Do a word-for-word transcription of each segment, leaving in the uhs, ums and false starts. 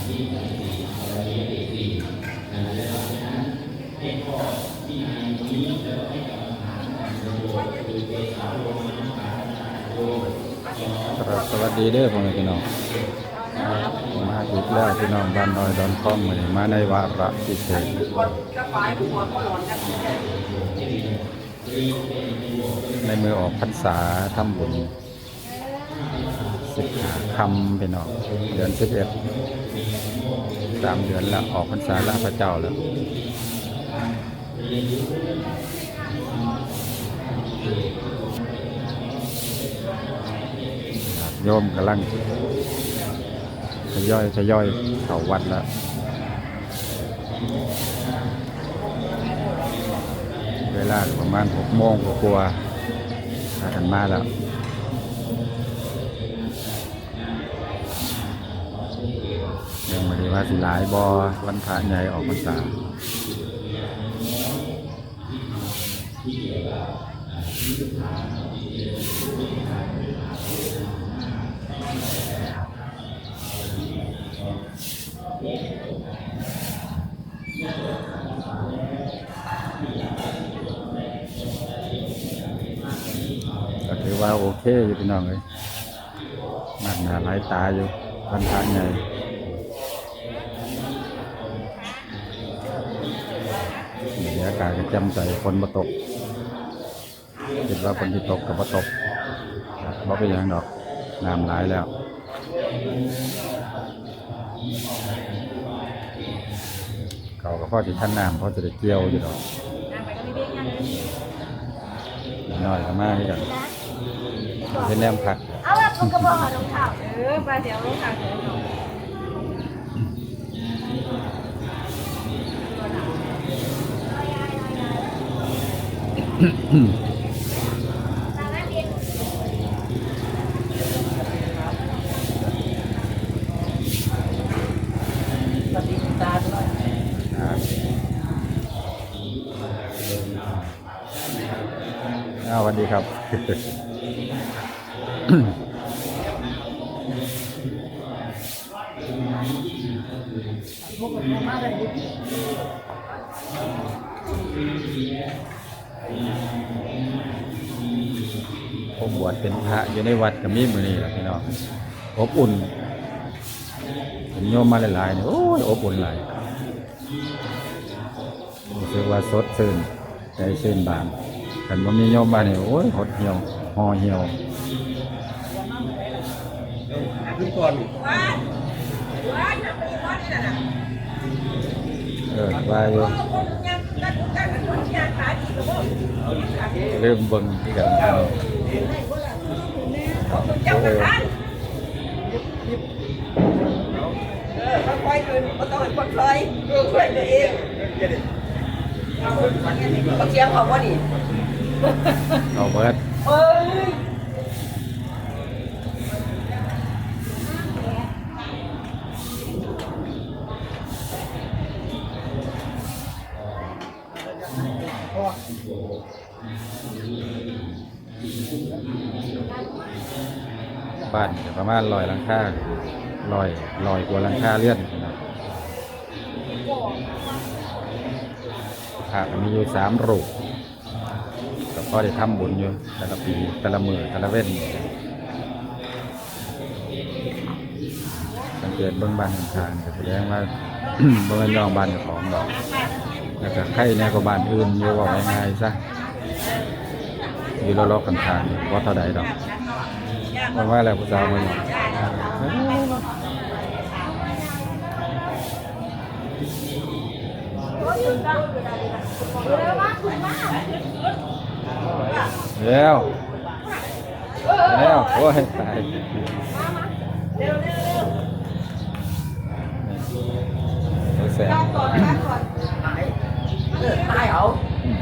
ครับ สวัสดีเด้อพ่อแม่พี่น้อง มาอีกแล้วพี่น้องบ้านดอยดอนคอง มื้อนี้มาในวาระพิเศษ ในมื้อออกพรรษาทำบุญ สิบห้าค่ำพี่น้อง เดือนสิบเอ็ด สามเดือนละ ออกพรรษาลาพระเจ้าแล้ว ญาติโยมกำลังทยอยทยอยเข้าวัดแล้ว เวลาประมาณหกโมงกว่าๆ พากันมาแล้ว ยังบ่ได้ว่าสิหลายบ่ วันพระใหญ่ออกพรรษา ก็ถือว่าโอเคอยู่พี่น้องเอ้ย มากหน้าหลายตาอยู่ วันพระใหญ่ บรรยากาศก็แจ่มใส ฝนบ่ตก คิดว่าฝนสิตกก็บ่ตก บ่เป็นหยังดอก น้ำหลายแล้ว เขาก็พอสิทันน้ำ พอสิได้เกี่ยวอยู่ดอก น้อยก็มาคือกัน เป็นแนมผัก เอาละ ผมก็บอกเอารองเท้า เออ ไปเดี๋ยวรองเท้าเดี๋ยวรองเท้า อ้าว สวัสดีครับ ผมบวชเป็นพระอยู่ในวัดก็มีมื้อนี้ล่ะพี่น้อง อบอุ่น เห็นโยมมาหลายๆ นี่ โอ้ย อบอุ่นหลาย รู้สึกว่าสดชื่น ใจชื่นบาน คันบ่มีโยมมานี่ โอ้ย หดเหี่ยว ห่อเหี่ยว ขึ้นก่อน เออ ว่าอยู่ ลืมเบิ่งคือกัน เออ เออ ค่อยๆ ขึ้น บ่ต้องให้คนถอย เออ ช่วยตัวเอง เอาเสียงออกบ่นี่ เอาเบิด เอ้ย บ้านก็ประมาณร้อยหลังคา ร้อย ร้อยกว่าหลังคาเรือนนะ พระก็มีอยู่สามรูป ก็พอได้ทำบุญอยู่ แต่ละปี แต่ละมื้อ แต่ละเว็น สังเกตเบิ่งบ้านข้างๆ ก็แสดงว่า บ่แม่นย่องบ้านเจ้าของดอก แล้วก็ไคแหน่กว่าบ้านอื่นอยู่ เว้าง่ายๆ ซะ อยู่เลาะๆ ข้างๆ นี่บ่เท่าใดดอก มันว่าแล้วผู้สาวมื้อนี้ แล้ว แล้ว โอ้ย ตาย โอ้ย แสบ เออ ตายเอา อืม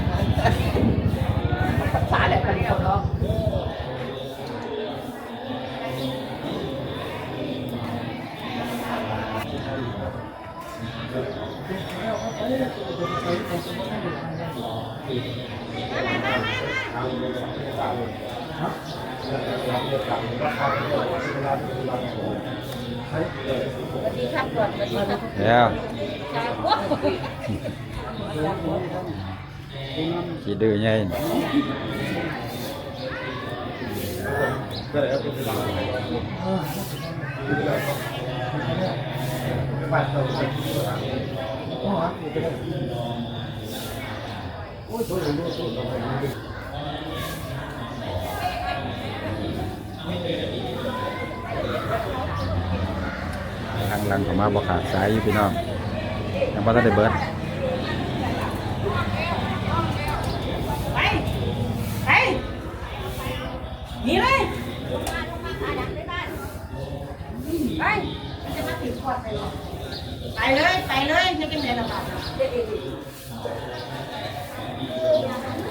ภาษาแหละ ผลิตของเขา สวัสดีครับ แล้ว ขี้ดื้อใหญ่นี่ ทางหลังเข้ามาบ่ขาดสายอยู่พี่น้อง ยังบ่ทันได้เบิด ไป ไป หนีเลย ไป ไปเลย ไปเลย ไม่เป็นไรหรอกค่ะ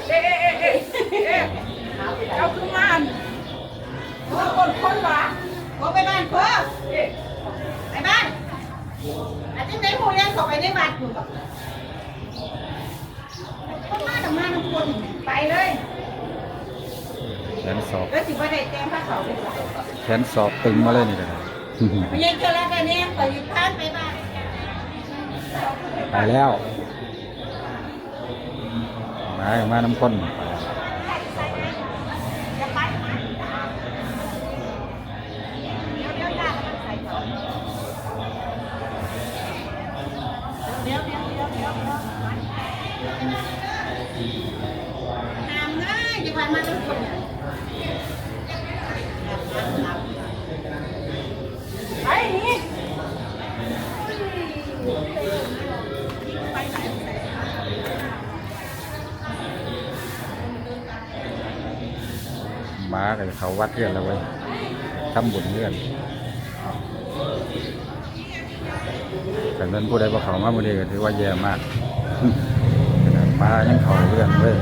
เอ๊ะเอ๊ะเอ๊ะเอ๊ะเอ๊ะ เอาขึ้นมา โอ้คนคนหวา โอ้ไปบ้านพ่อ ไปบ้าน อาจจะได้หูเลี้ยงเขาไปในวัดอยู่ คนมาแต่มาทุกคน ไปเลย แขนศอก แล้วสิว่าได้แจ้งพระเขาเลย แขนศอกตึงมาเลยนี่ก็ได้ ไม่ใช่เจอแล้วแต่เนี่ยขอหยุดพลาดไปบ้าน ไปแล้ว มา มานำคน เดี๋ยวเดี๋ยวเดี๋ยวเดี๋ยวเดี๋ยว ห้ามนะ อย่าพามาทุกคน ไปนี่ หมาก็จะเข้าวัดเฮือนแล้วเว้ย ทำบุญเฮือน แต่นั้นผู้ใดบ่เข้ามามื้อนี้ก็ถือว่าแย่มาก ขนาดหมายังเข้าเฮือนเว้ย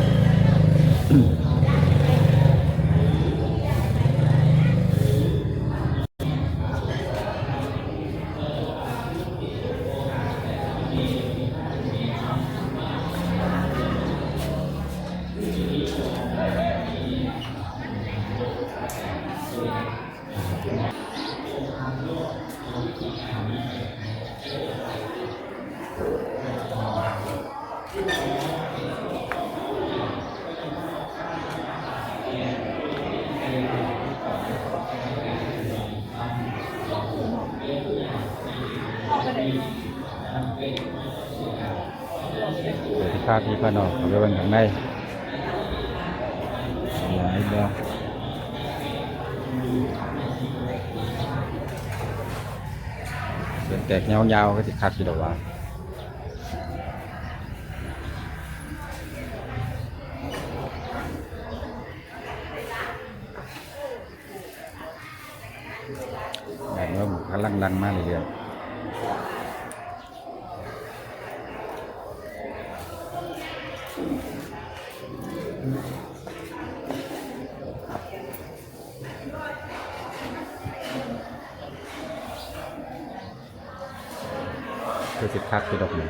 เดี๋ยวที่พาพี่พาน้องเข้าไปเบิ่งข้างใน หลายบ่ เป็นแตกยาวๆ ก็สิคักอยู่ดอกว่า แบบว่ากำลังดังมากเลยเดียว คือสิคักคือดอกหนึ่ง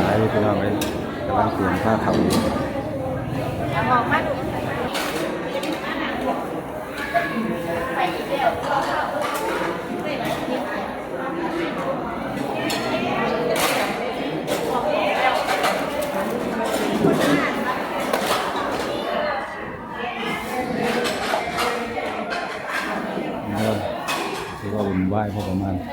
หลายพี่น้องเลย กำลังเตรียมผ้าเขาอยู่ เออ ถือว่าวุ่นวายพอประมาณ เ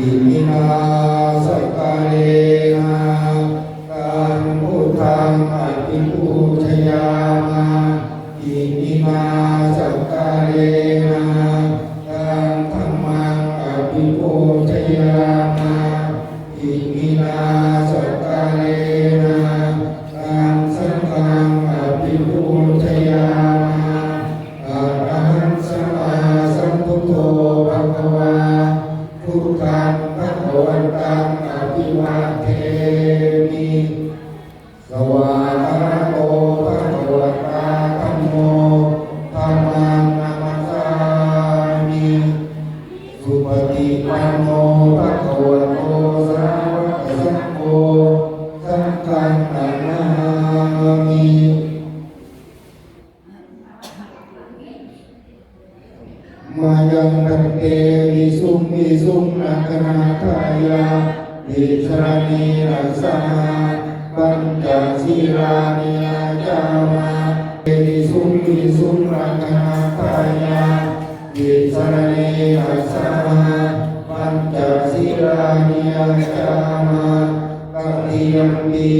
Iminā sakkārena taṃ buddhaṃ abhipūjayāma. Iminā sakkārena taṃ dhammaṃ abhipūjayāma. Iminā sakkārena taṃ saṅghaṃ abhipūjayāma. Arahaṃ sammāsambuddho bhagavā, buddhaṃ bhagavantaṃ abhivādemi. Svākkhāto bhagavatā dhammo, dhammaṃ namassāmi. Supaṭipanno bhagavato sāvakasaṅgho, saṅghaṃ namāmi. Mayaṃ bhante visuṃ visuṃ rakkhaṇatthāya tisaraṇena saha pañca sīlāni yācāma. Visuṃ visuṃ rakkhaṇatthāya tisaraṇena saha pañca sīlāni yācāma. Tatiyampi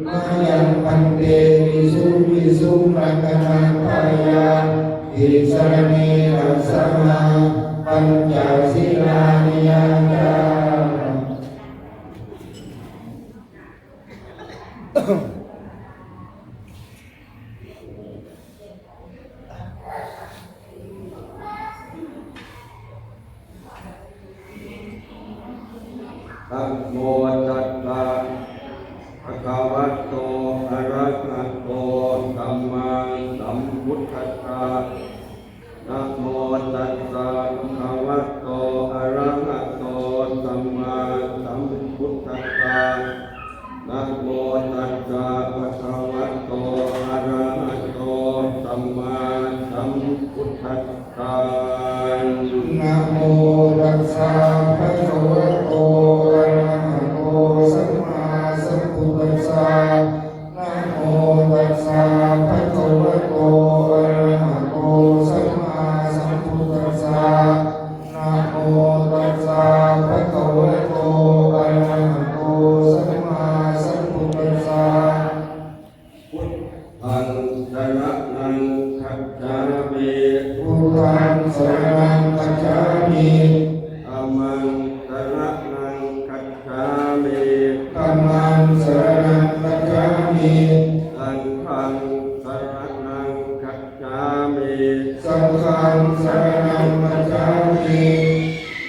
mayaṃ bhante visuṃ visuṃ rakkhaṇatthāya tisaraṇena saha pañca sīlāni yācāma. Namo tassa bhagavato arahato sammāsambuddhassa. Namo tassa bhagavato arahato sammāsambuddhassa. Namo tassa bhagavato arahato sammāsambuddhassa. Namo tassa bhagavato arahato sammāsambuddhassa. Namo tassa bhagavato arahato sammāsambuddhassa. Namo tassa bhagavato arahato sammāsambuddhassa. Buddhaṃ saraṇaṃ gacchāmi. Buddhaṃ saraṇaṃ gacchāmi. Dhammaṃ saraṇaṃ gacchāmi. Dhammaṃ saraṇaṃ gacchāmi. Saṅghaṃ saraṇaṃ gacchāmi. Saṅghaṃ saraṇaṃ gacchāmi.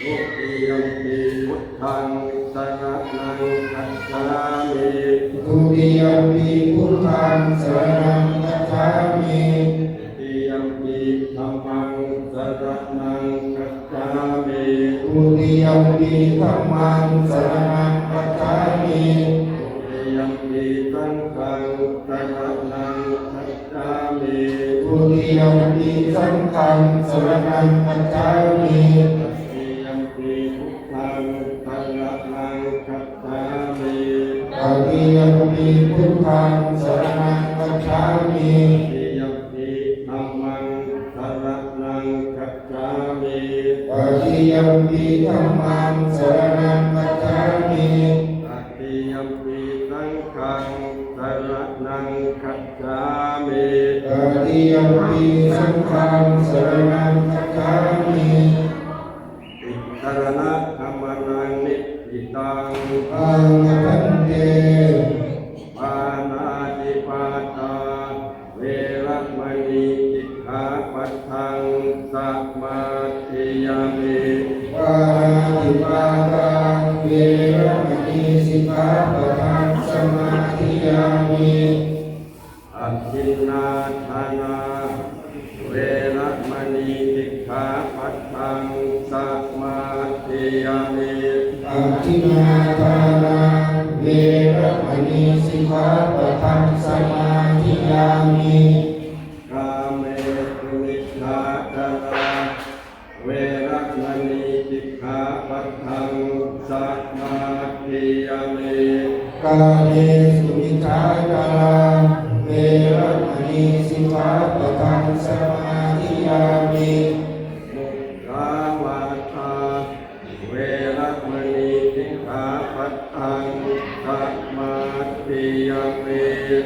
Dutiyampi buddhaṃ saraṇaṃ gacchāmi. Dutiyampi buddhaṃ saraṇaṃ gacchāmi. Dutiyampi dhammaṃ saraṇaṃ gacchāmi. Dutiyampi dhammaṃ saraṇaṃ gacchāmi. Dutiyampi saṅghaṃ saraṇaṃ gacchāmi. Dutiyampi saṅghaṃ saraṇaṃ gacchāmi. Tatiyampi buddhaṃ saraṇaṃ gacchāmi. Tatiyampi buddhaṃ saraṇaṃ gacchāmi. Tatiyampi dhammaṃ saraṇaṃ gacchāmi. Tatiyampi dhammaṃ saraṇaṃ gacchāmi. Tatiyampi saṅghaṃ saraṇaṃ gacchāmi. Tatiyampi saṅghaṃ saraṇaṃ gacchāmi. Tisaraṇagamanaṃ niṭṭhitaṃ. Āma bhante. Pāṇātipātā veramaṇī sikkhāpadaṃ samādiyāmi. Pāṇātipātā veramaṇī sikkhāpadaṃ samādiyāmi. Adinnādānā veramaṇī sikkhāpadaṃ samādiyāmi. Adinnādānā veramaṇī sikkhāpadaṃ samādiyāmi. Kāmesu micchācārā veramaṇī sikkhāpadaṃ samādiyāmi. Kāmesu micchācārā veramaṇī sikkhāpadaṃ samādiyāmi.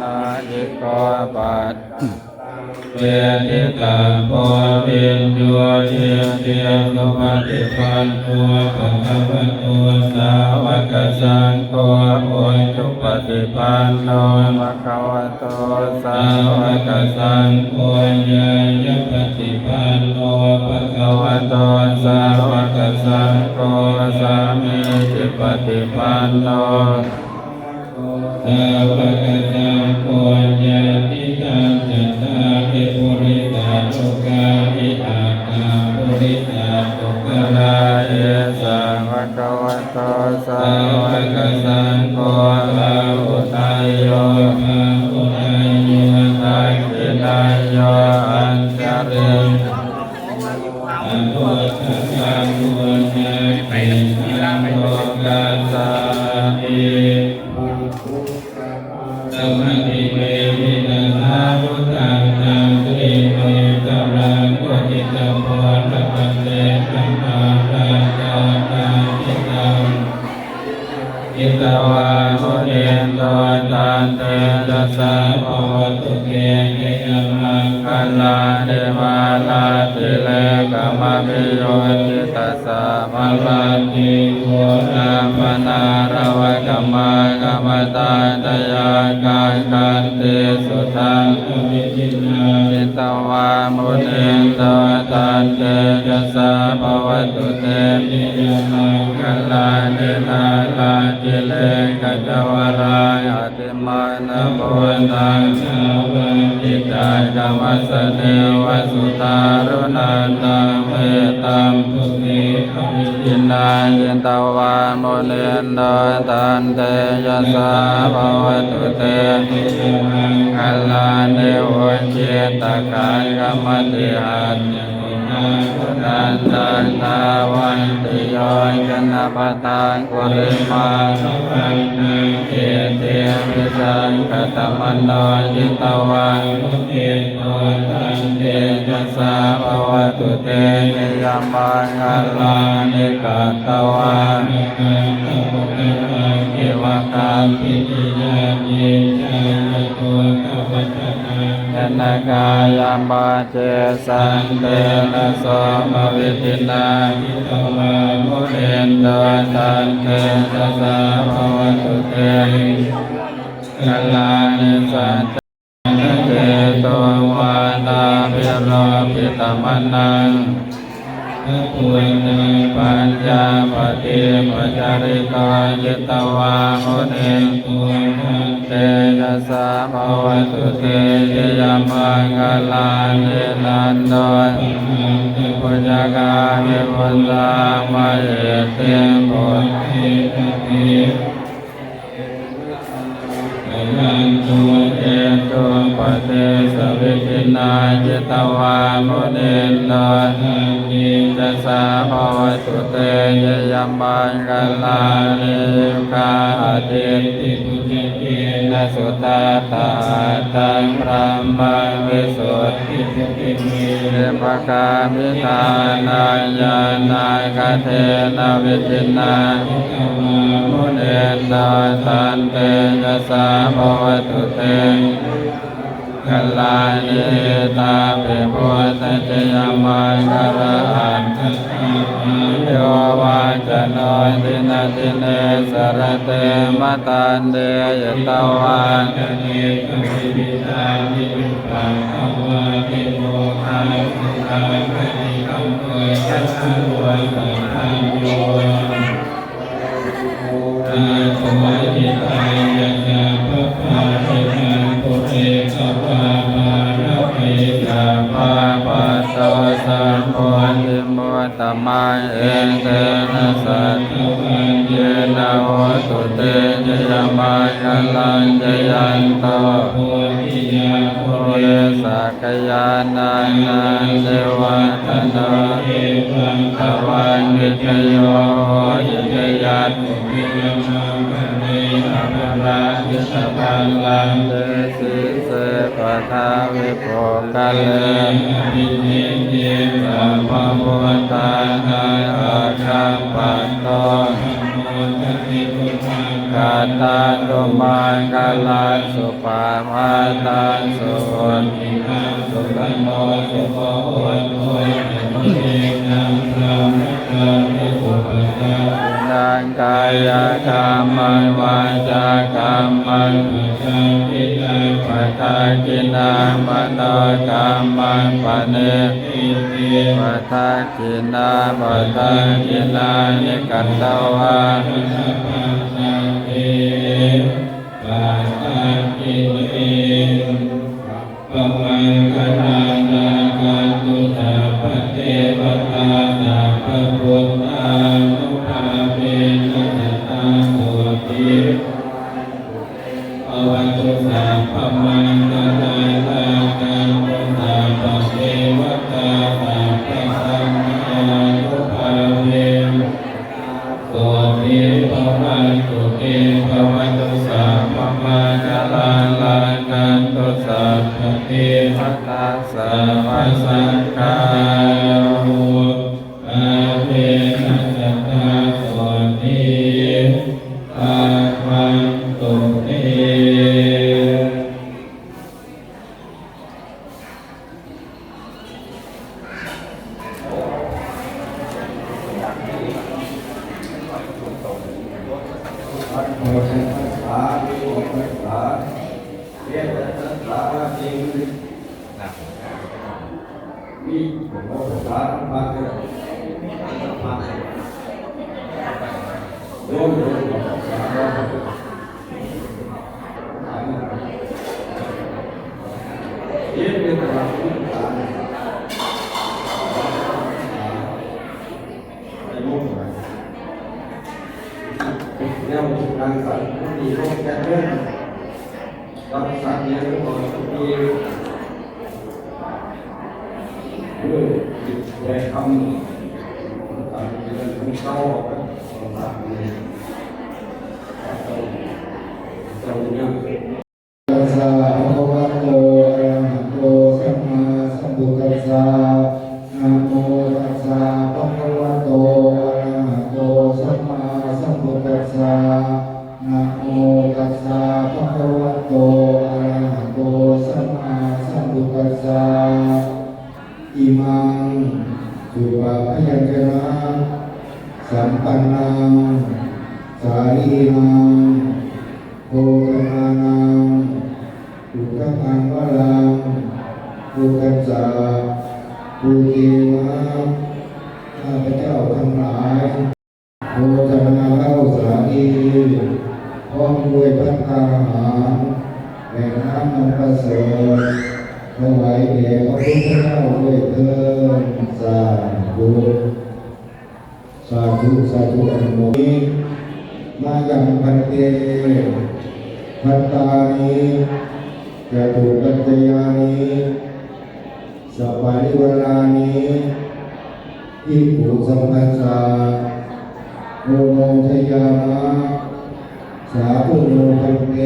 นายโก ปัจ เวทิตาโพวิญโย อิติสุปฏิปันโน ภะคะวะโต สาวกสังโฆ อุจุปฏิปันโน ภะคะวะโต สาวกสังโฆ ญาณปฏิปันโน ภะคะวะโต สาวกสังโฆ สามีจิปฏิปันโน สาวกสังโฆ ญาติตัง จัตตาริ ปุริสา ยุคานิ อัตถา ปุริสา ปุคคลา เอสะ ภะคะวะโต สาวกสังโฆ อาหุเนยโย ปาหุเนยโย ทักขิเนยโย อัญชลี อนุตตรัง ปุญญาเขตตัง โลกัสสามิ สมติเม หิตสาวุธัง ตันติเม ตรัง อุทิตโพ รพันเต สมารัง กาตาจิตัง หิตวา มุนินโต ตันเตจะสา ภะวะตุ เต จยะมังคะลานิ มาลาติเรกะมะภิยุตติตะสสะ มะลาติ โกรัมปะนาระวะกะมา กะมะตาตะยา คังคันติ สุทัง ควิธินา จิตวา มุนินโต ตันเตจะสา ภะวะตุ เต จยะมังคะลานิ มาลาติเรกะจวะรา อะติมานะโพธัง สาวัง จิตตะกะมัสสะเนวะ สุทารุณันตัง เมตตัมปุเร ปะนิทธินา จิตวา มุนินโต ตันเตจะสา ภะวะตุ เต จยะมังคะลานิ อุกขิตตะขัง คมะติหัตถะ สุทารุณันตัง ทาวันติโย จะนะปะทัง กุลิมาละวันตัง อิทธิ วิสังคะตะมะโน จิตวา มุนินโต ตันเตจะสา ภะวะตุ เต จยะมังคะลานิ กัตตวา นะขันทะปุชฌะกัง อิวะ กัมปิติยา จิตตัง จะโตทะวัจจะนัง จะนะกายะมัจเจ สันเตนะโสมะวิทธินา จิตวา มุนินโต ตันเตจะสา ภะวะตุ เต คะลานิ สัจจะนะเจโต วาตาภิโรพิตะมะนัง ทะปุณณัง ปัญญาปะทิปะจาริโต จิตวา มุนินโต ตัน Tejasā bhavatu te jayamaṅgalāni. Nandopanandabhujagaṃ vibudhaṃ mahiddhiṃ puttena therabhujagena damāpayanto iddhūpadesavidhinā jitavā munindo. Tantejasā bhavatu te jayamaṅgalāni. Duggāhadiṭṭhibhujagena sudaṭṭhahatthaṃ brahmaṃ visuddhijutimiddhibakābhidhānaṃ ñāṇāgadena vidhinā jitavā munindo. Tantejasā bhavatu te jayamaṅgalāni. Etāpi buddhajayamaṅgalaaṭṭhagāthā yo vācano dinadine sarate matandī hitvānanekavividhāni cupaddavāni mokkhaṃ sukhaṃ adhigameyya naro sapañño. Nātho hitāya sabbapāṇinaṃ pūretvā pāramī sabbā patto sambodhimuttamaṃ. Etena saccavajjena hotu te jayamaṅgalaṃ. Jayanto bodhiyā mūle sakyānaṃ nandivaḍḍhano evaṃ tvaṃ vijayo hohi jayassu jayamaṅgale. Aparājitapallaṅke sīse paṭhavipokkhare abhiseke sabbabuddhānaṃ aggappatto pamodati. Sunakkhattaṃ sumaṅgalaṃ supabhātaṃ suhuṭṭhitaṃ sukhaṇo sumuhutto ca suyiṭṭhaṃ brahmacārisu. Padakkhiṇaṃ kāyakammaṃ vācākammaṃ padakkhiṇaṃ padakkhiṇaṃ manokammaṃ paṇidhī te padakkhiṇā. Padakkhiṇāni katvāna labhantatthe padakkhiṇe. Sabbamaṅgalaṃ rakkhantu sabbadevatā sabbabuddhānubhāvena sadā sotthī bhavantu te. Sabbamaṅgalaṃ rakkhantu sabbadevatā sabbadhammānubhāvena sotthī bhavantu te. Bhavatu sabbamaṅgalaṃ rakkhantu sabbadevatā sabbasaṅghānubhāvena sadā sotthī bhavantu te. แล้วรังสรรค์มันมีโลกแก่เรื่องรังสรรค์เนี่ยมันก็มีเรื่องแก่คำรังสรรค์เรื่องของเจ้ารังสรรค์เนี่ยเจ้าเจ้าเนี่ย Tassa bhagavato arahato sammāsambuddhassa. Namo tassa bhagavato arahato sammāsambuddhassa. Namo tassa bhagavato arahato sammāsambuddhassa. Imaṃ supabhayajanasampannaṃ sālīnaṃ bhojanānaṃ udakaṃ varaṃ udakaṃ ca bhujeva. ข้าพเจ้าทั้งหลาย โภชนาเหล้าสาลี พ พร้อมด้วยภัตตาหาร แห่งน้ำอันประเสริฐ ถวายแด่พระพุทธเจ้าด้วยเทอญ สาธุ สาธุ สาธุ อนุโมทนา มายัง ภันเต ภัตตานิ จตุปัจจยานิ สัปปาริวารานิ ภิกขุสังฆัสสะ โอโมทยามะ สาธุโน ภันเต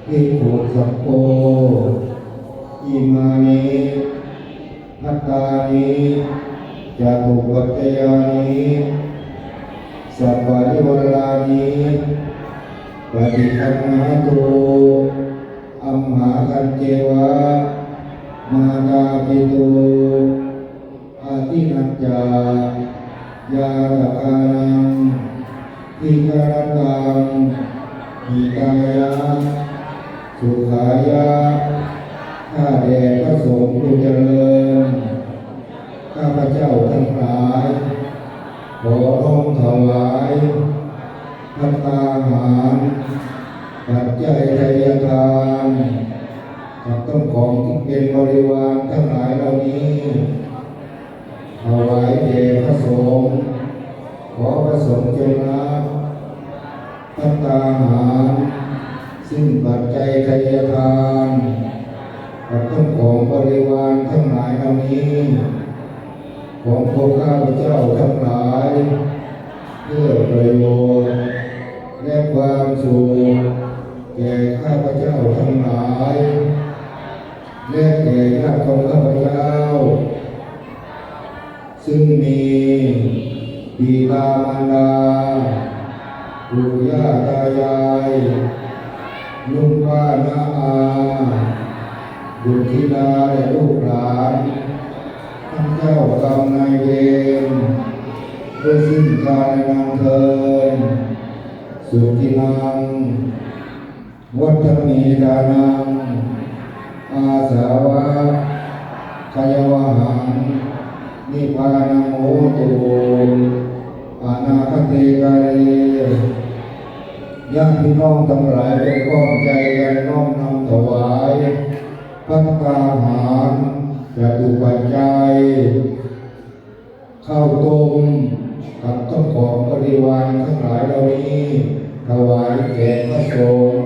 ภิกขุสังโฆ อิมานิ ภัตตานิ จตุปัจจยานิ สัปปาริวารานิ ปฏิคันหาตุ อัมหากัญเจวะ มาตาปิตุ อาทินัจจา ญาตกานัง ทิกรตัง หิตายะ สุขายะ ข้าแด่พระสงฆ์ผู้เจริญ ข้าพเจ้าทั้งหลาย ขอน้อมถวาย ภัตตาหาร ปัจจัยไทยทาน กับต้นของที่เป็นบริวารทั้งหลายเหล่านี้ ถวายแด่พระสงฆ์ ขอพระสงฆ์จงรับ ภัตตาหาร ซึ่งปัจจัยไทยทาน กับต้นของบริวารทั้งหลายเหล่านี้ ของพวกข้าพเจ้าทั้งหลาย เพื่อประโยชน์ และความสุข แก่ข้าพเจ้าทั้งหลาย และแก่ญาติของข้าพเจ้า ซึ่งมีบิดามารดา ปู่ย่าตายาย ลุงป้าน้าอา บุตรธิดาและลูกหลาน ท่านเจ้ากรรมนายเวร ด้วยสิ้นกาลนานเทิน สุขินัง วัฒมีทานัง อาสาวะ ขยวหัง นิพพานังโหตุ อนาคเตกาเล ญาติพี่น้องทั้งหลายเป็นพร้อมใจกันน้อมนำถวาย ภัตตาหาร จตุปัจจัย ข้าวต้ม กับข้าวของบริวารทั้งหลายเหล่านี้ ถวายแก่พระสงฆ์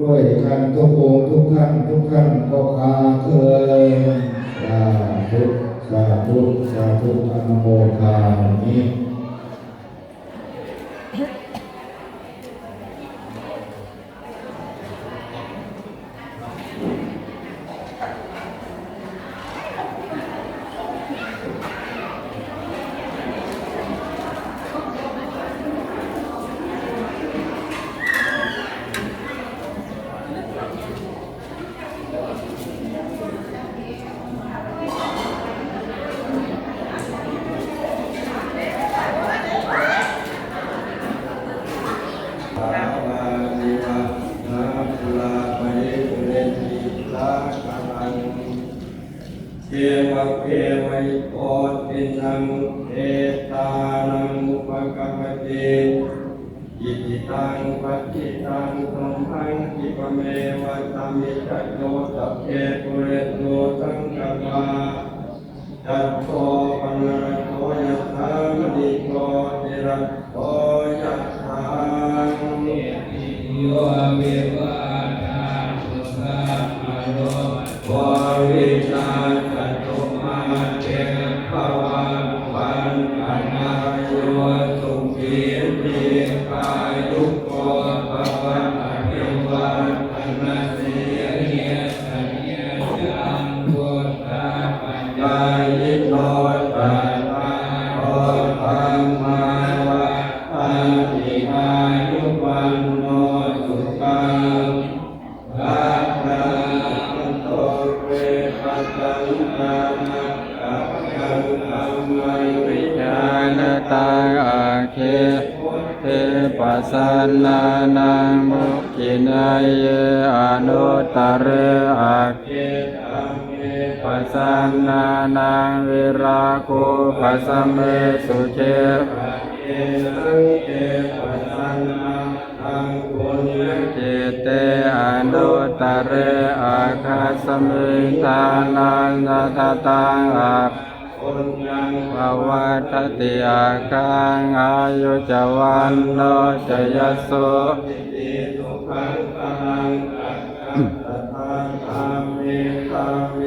ด้วยกันทุกองค์ทุกท่าน ทุกท่านก็คาเคิน สาธุ สาธุ สาธุ อนุโมทามิ สารานิวาสนาปุราปริปุเรนติสาคารัง เทวะเทวะอิโตตินังเอตานังอุปกปปติ อิจิตังปัจจิตังตุมหังคิปะเมวะสมิจจโต สัพเพปุเรนตุสังกปปา จันโทปนรโสยะถามณิโชติรโสยะถา โยวิวาจันตุสัพพะโรโควินาศตุมาเตภวัตวันตรายโยสุขีทีฆายุโกภวะ อภิวาทนสีลิสสะเนจังวุฒฒาปะจายิโน จัตตาโรธัมมาวัฒฒาติ อายุวันโนสุขังพลัง พะลัง วันโต เวปัสสันตานัง กัปยังธัมมัง วิจานะตัง อัคขี พุทเท ปะสันนานัง มุกขินายเย อนุตตะเร อัคขี ธัมเม ปะสันนานัง วิราโค ปะสะเม สุเข อัคขี สังเฆ ปะสันนานัง เร อัคคัสมิง ทานัง นะทะตัง อัค ปุญญัง ปวัตถติ อัคคัง อายุจ วันโน จะ ยะโส สิริ สุขัง พลัง อัตถะ ตถา คาเม คาเม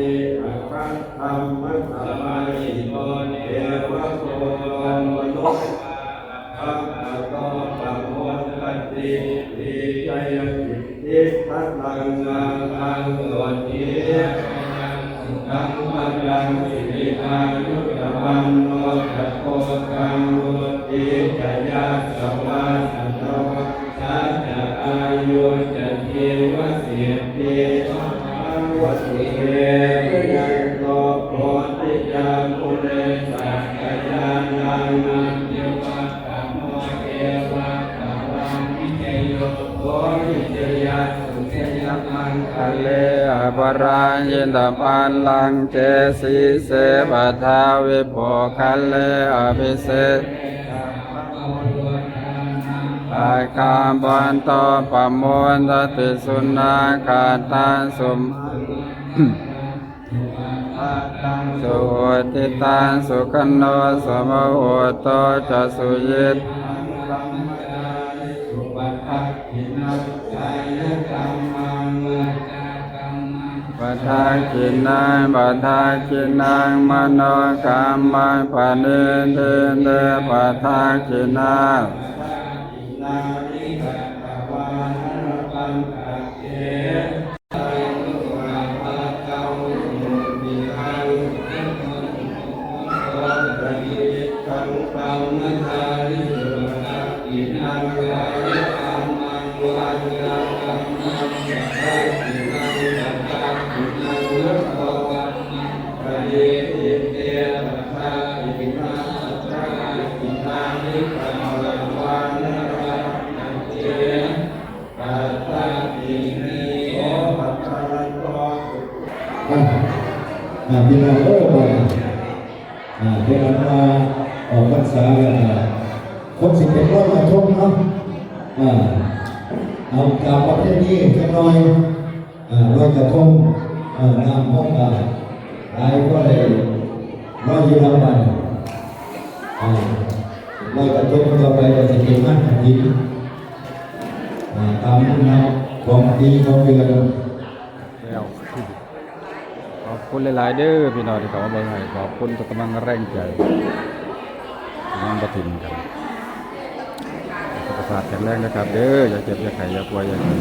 อัคคัง ธัมมะ สมาหิโต เทวะ โค โล มนุสสา ปะโต ปะโมทะติ ที จยะ สิทธิ พะลัง มา ลัง โสติ พะยัง สุขัง พะลัง สิริ อายุจ วันโน จะ โก คัง วุตติ จ ยะ สะ วา สะ โน จะ อายุ จะ จีวะ สิทธิ สะ วะ สิ เต พะยัง โต โพธิยา มุเร สักกะยานัง มัจจุ ปะ โม เอวะ ตะ วัง วิจโย โส วิจยะ สุจยะ มังคะเล อปะรายิตะ ปัลลังเก สีเส ปะทาวิ โภคะเล อภิเศก ปะกาปันโต ปะโมทะติ สุนาคาตัง สุ สุหุติตัง สุขโน สุมโหโต จะ สุยิต ปะทักขิณัง ปะทักขิณัง มโนกัมมัง ปะนิทิเต ปะทักขิณา อ่ะ อ่ะ พี่น้องเอ้ย อ่า เป็นอันว่าออกพรรษาแล้วก็คงสิเป็นลอยกระทงเนาะ อ่า เอาตามประเพณีจักหน่อย อ่า ลอยกระทง เอ่อ น้ำห้องกาหลายก็เลยลอยอยู่ลำบาก อ่า ลอยกระทงต่อไปก็สิเป็นงานกฐิน อ่า ตามนี้นะ ของปีของเดือน แล้ว ขอบคุณหลายๆเด้อพี่น้องที่เข้ามาเบิ่งให้ ขอบคุณทุกกำลังแรงใจ น้องกฐินกัน สุขภาพแข็งแรงนะครับเด้อ อย่าเจ็บอย่าไข้อย่าป่วยอย่าเจ็บ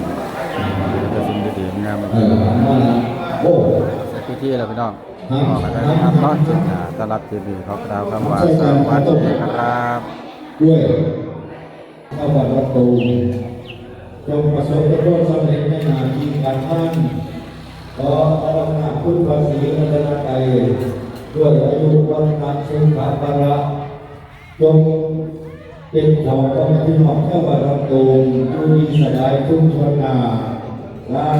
มีแต่สิ่งดีๆงามๆ เออ มา โอ้ เสร็จพิธีแล้วพี่น้อง ครับ ออกมาได้นะครับเนาะ เจ็บหนา ต้อนรับเจ็บดี ขอกล่าวคำว่าสวัสดีครับ ด้วย ข้าพเจ้าตูม จงประสบผลสำเร็จในหน้าที่การงาน ขออาราธนาคุณพระศรีรัตนตรัย ด้วยอายุวัฒนะสุขะพละ จงเป็นของพ่อแม่พี่น้องชาวบ้านดอนตูม อยู่ดีสบายทุกทั่วหน้า สา